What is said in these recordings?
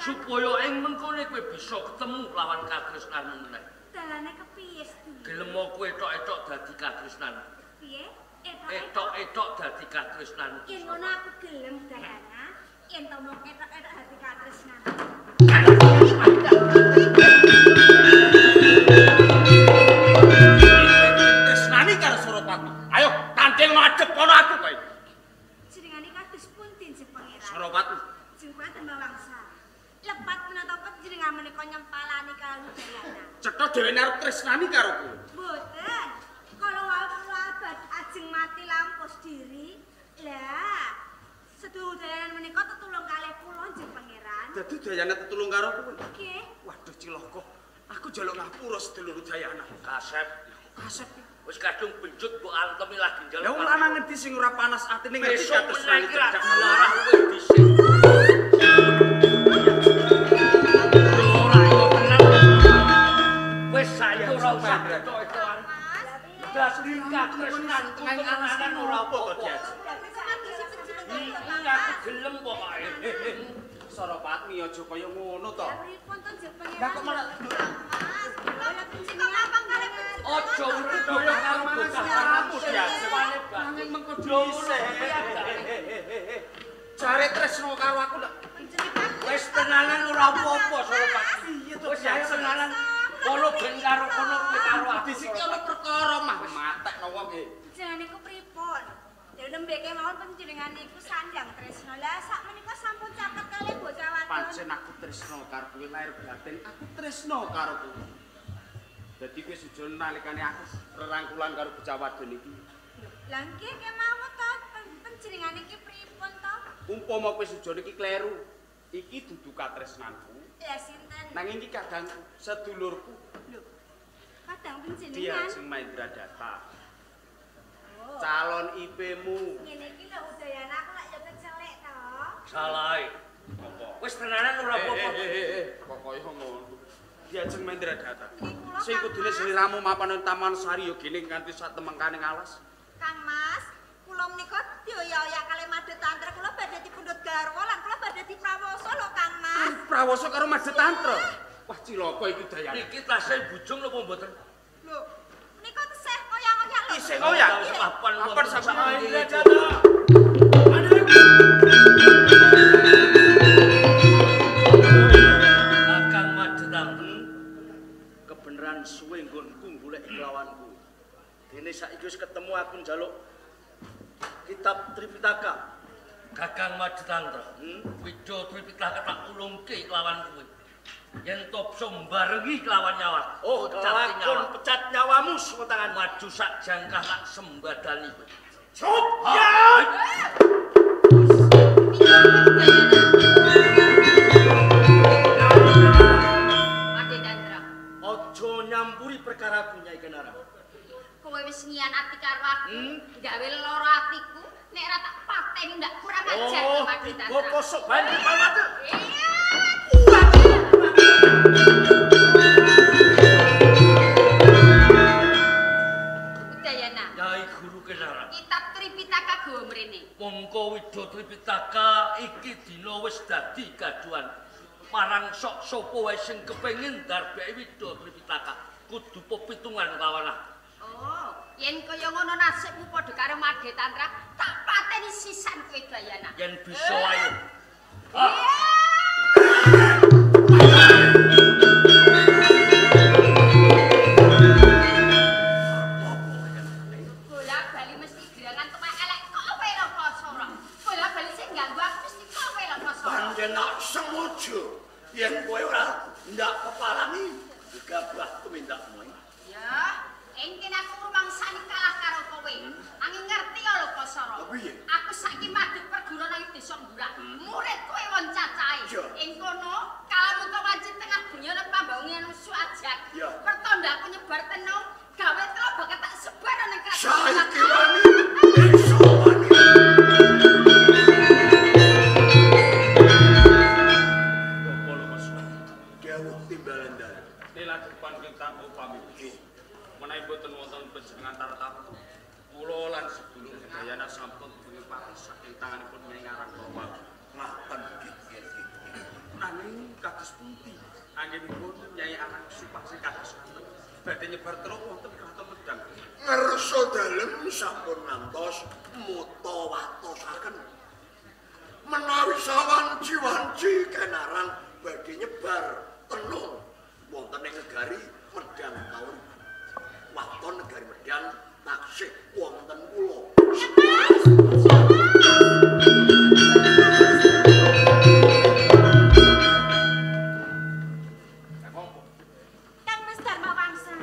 Supaya ing mengkone kowe bisa ketemu lawan katresnanmu meneh. Dalane kepiye, Sedulur? Gelem kowe etok-etok dadi katresnan. Piye? Etok-etok dadi katresnan. Yen ngono aku gelem, Dayana. Yen to mung etok-etok dadi katresnan. Tresnani karo Suropati. Ayo tanding madhep kono aku kowe. Jenengane kados pundi, Jeng Pangeran? Suropati. Jeng Pangeran Dharmawangsa. Lepat menapa panjenengan menika nyempalani karo Dayana. Cetha dheweke arep tresnani karo kowe. Mboten. Kala wau kula abad ajeng mati lampus diri. Lah, sedulur Dayana menika tetulung kalih kula Jeng Pangeran. Dadi Dayana tetulung karo kowe? Nggih. Waduh cilaka. Aku njaluk ngapura sedulur Dayana. Kasep. Kasep. Wis kadung benjut mbok antemi lagi njaluk. Lah wong lanang ngendi sing ora panas atine ngerti katresnani cedhak larah kowe dhisik. Katresnan ora apa-apa to, Iki aku gelem pokoke. Suropati aja kaya ngono to. Lah kok malah aja percaya karo bocah karamu diajeng. Mengko dhisik. Jare tresno karo aku lho. Wis tenanan ora apa-apa Suropati. Piye to wis tenanan. Kono ben karo kono kowe karo aku. Dhisik ana perkara mah matekno wong e. Jenengan niku pripun? Lha nembe kemawon panjenengan niku sandang tresno. Lah sakmenika sampun caket kalih bocah wadon. Pancen aku tresno karo kowe lahir batin, aku tresno karo kowe. Dadi kowe sujon nalikane aku rerangkulan karo bocah wadon iki. Lah nggih kemawon to panjenengan iki pripun to? Umpama kowe sujon iki kleru, iki dudu katresnanku. Lah sinten? Nanging iki kadang sedulurku. Lho. Kadang panjenengan. Dia Jeng Mahendradata. Oh. Calon IP-mu. Ngene iki lho Udayana aku lak ya kecelek to. Salahe. Apa? Wis tenanan ora apa-apa. Kok kaya ngono. Dia Jeng Mahendradata. Sing kudune sliramu mapan nang Taman Sari ya gene nganti sak temengkane alas. Kang Mas, kula menika dioyak-oyak kalih Madetantra, kula badhe dipundhut garwa lan kula badhe diprawosa lho Kang Mas. Prawosa karo Madetantra. Wah cilaka iki Dayana. Niki tasih bujung napa mboten? Lho, menika tesih koyak-koyak lho. Isih koyak. Papan Papan sampe Mahendradata. Kakang Madetantra, kebenaran suwe nggonku golek kelawanku. Dene saiki wis ketemu aku njaluk kitab Tripitaka. Kakang Madetantra, Widya Tripitaka tak ulungke kelawan kowe. Yen to bisa mbarengi kelawan nyawa. Oh, lakon pecat nyawamu saka tangan. Maju sak jangkah tak sembadani kowe. Cup ya. Madetantra, aja nyampuri perkaraku Nyai Kenara. Kowe wis nyianati karo aku, gawe lara atiku, nek ora tak pateni ndak kurang ajar kowe Madetantra. Oh, kosok banyu pamate. Iya. Kyai Guru Kenarang. Kitab Tripitaka gawa mrene. Mongko Widya Tripitaka iki dina wis dadi gaduhan. Marang sok sapa wae sing kepengin ndarbeki Widya Tripitaka kudu pepitungan lawan aku. Oh, yen kaya ngono nasibmu padha karo Madetantra, tak pateni sisan kowe Dayana. Yen bisa ayo. Bola bali mesti gerangan tuwek elek kowe lho Kosoro. Bola bali sing ganggu aku mesti kowe lho Kosoro. Pancen nak sengaja yen kowe ora ndak kepalangi gegabah tumindakmu. Ya, engken aku rumangsani kalah karo kowe. Nanging ngerti ya lho Kosoro. Aku saiki madhep perguruan nang desa Mburak. Murid kowe won cacahe. Ing kono kalamun wanci tengah bengi ana pambangunan musuh ajak. Pertanda aku nyebar tenung, gawe telo bakal tak sebar nang kraton. Saiki wani iso wani. Apa lho Kosoro? Dawuh timbalan dalem. Lelagepan kita pamit. Menawi boten wonten panjenengan tartamtu, kula lan sedulur Dayana sampun pati saking tanganipun Nyai Ngarang Bawa. Ngaten nggih. Nanging kados pundi anggenipun Nyai Arang supasi kados ngaten badhe nyebar terus wonten kraton Medang. Ngersa dalem sampun ngantos mutawatosaken. Menawi sawanci-wanci Kenarang badhe nyebar tenung wonten ing negari Medang taun. Waton negari Medang taksih wonten kula. Kang Mas Darmawangsa,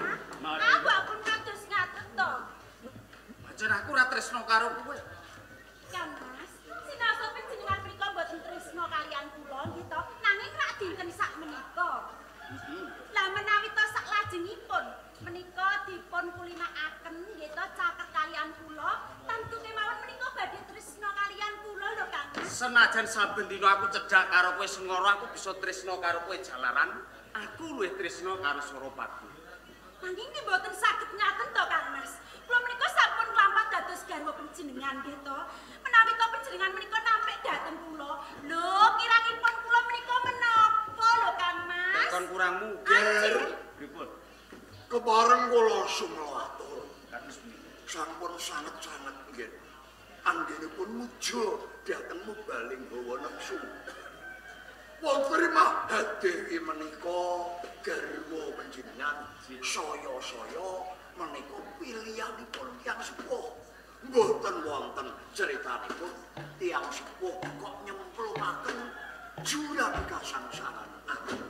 awakpun kados ngaten to. Pancen aku ora tresno karo kowe. Kang Mas, sinaosa panjenengan mriku mboten tresno kalian kula nggih to, nanging rak dinten sak menika. Lah menawi to sak lajengipun menika dipun kulinakaken nggih to caket kalian kula, tentu kemawon menika badhe tresno kalian kula lho Kang Mas. Senajan saben dina aku cedhak karo kowe sengoro, aku bisa tresno karo kowe jalaran, aku luwih tresno karo Suropati. Nanging nggih mboten saged ngaten to Kang Mas. Kula menika sampun nglampah dados garwa panjenengan nggih to. Menawi to panjenengan menika nampik dhateng kula. Lho, kirangipun kula menika menapa lho Kang Mas? Tekon kurangmu. Ger, Pripun? kepareng kula sumela atur. Kados pundi? Sampun sanget-sanget nggih. Anggenipun muja dhateng mubaling hawa nepsu. Wonten Mahadewi menika garwa panjenengan saya-saya menika pilihanipun tiyang sepuh. Mboten wonten critanipun tiyang sepuh kok nyemplungaken jurang kasangsaran.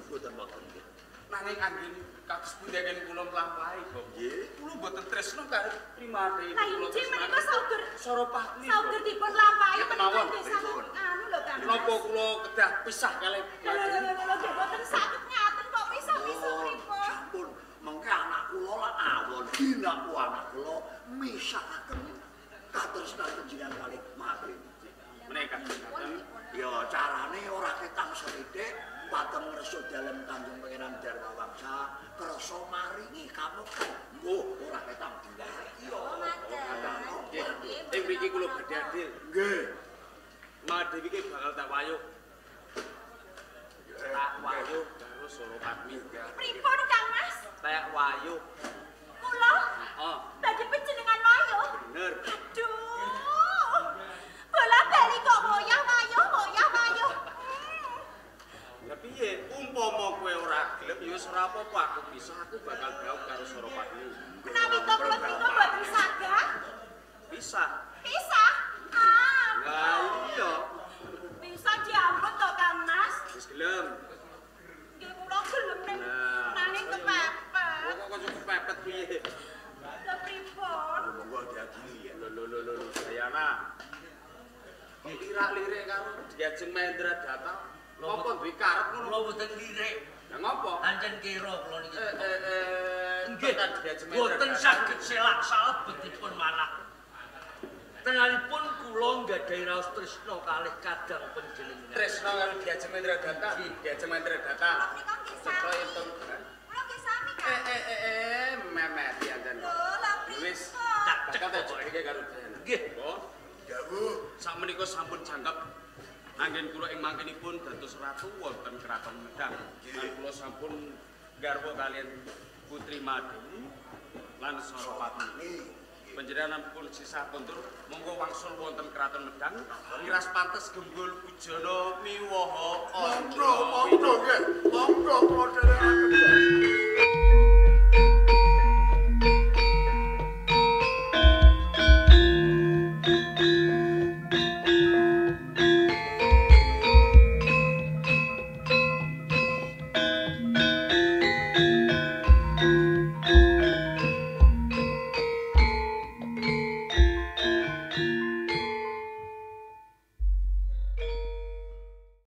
Mboten wonten nggih. Nanging anggen kados pundi anggen kula mlampahi, Bapak? Nggih. Kula mboten tresno karo Primadewi. Lah inggih menika sauger Suropati. sauger dipun lampahi menika nggih Pripun? anu lho Kang Mas. Napa kula kedah pisah kalih Lho lho lho lho nggih mboten saged ngaten kok pisah-pisah pripun? Sampun mengke anak kula lan awon dinaku anak kula misahaken katresnan panjenengan kalih Mahadewi. Menika kados ngaten. Ya carane ora ketang sethithik pateng ngersa dalem Kanjeng Pangeran Darmawangsa kersa maringi kamukan. Mbuh ora ketang dilareki ya. Oh ngaten. Nggih. Ing mriki kula badhe adil. Nggih. Mahadewi ki bakal tak wayuh. Tak wayuh karo Suropati. Pripun Kang Mas? Tak wayuh. Kula Heeh. badhe panjenengan wayuh. Bener. Aduh. Bola bali kok woyah wayuh woyah wayuh. Lah piye? Umpama kowe ora gelem ya wis ora apa-apa aku bisa aku bakal gawe karo Suropati. Menawi to kula menika mboten saged Pisah. pisah. Ah. Lah iya. Bisa diampun to Kang Mas. Wis gelem. Nggih kula gelem ning Nah. nanging kepepet. Kok kok kepepet piye? Lah pripun? Monggo diadili ya. Lho lho lho lho Dayana. Kok lirak-lirik karo Diajeng Mahendra Data? Apa duwe karep ngono? Kula mboten lirik. Lah ngopo? Ancen kira kula niki. Nggih, Diajeng Mahendra. Boten saged selak salebetipun manah. Tenanipun kula nggadahi raos tresna kalih kadang panjenengan. Tresna karo Diajeng Mahendra Data. Diajeng Mahendra Data. Kula menika nggih Cetha sami. entung. Kula nggih sami Kang. Memeti ancen. Lho, lah Wis. pripun? Tak Bakal tak cek. Mangke karo Dayana. Nggih. Oh, Dawuh. Sakmenika sampun jangkep anggen kula ing mangkenipun dados ratu wonten Kraton Medang. Lan kula sampun garwa kaliyan Putri Madewi lan Sarapatni. Panjenenganipun sisah kondur monggo wangsul wonten Kraton Medang. Miras pantes gembul pujana miwaha Monggo, monggo nggih. Monggo kula dherekaken.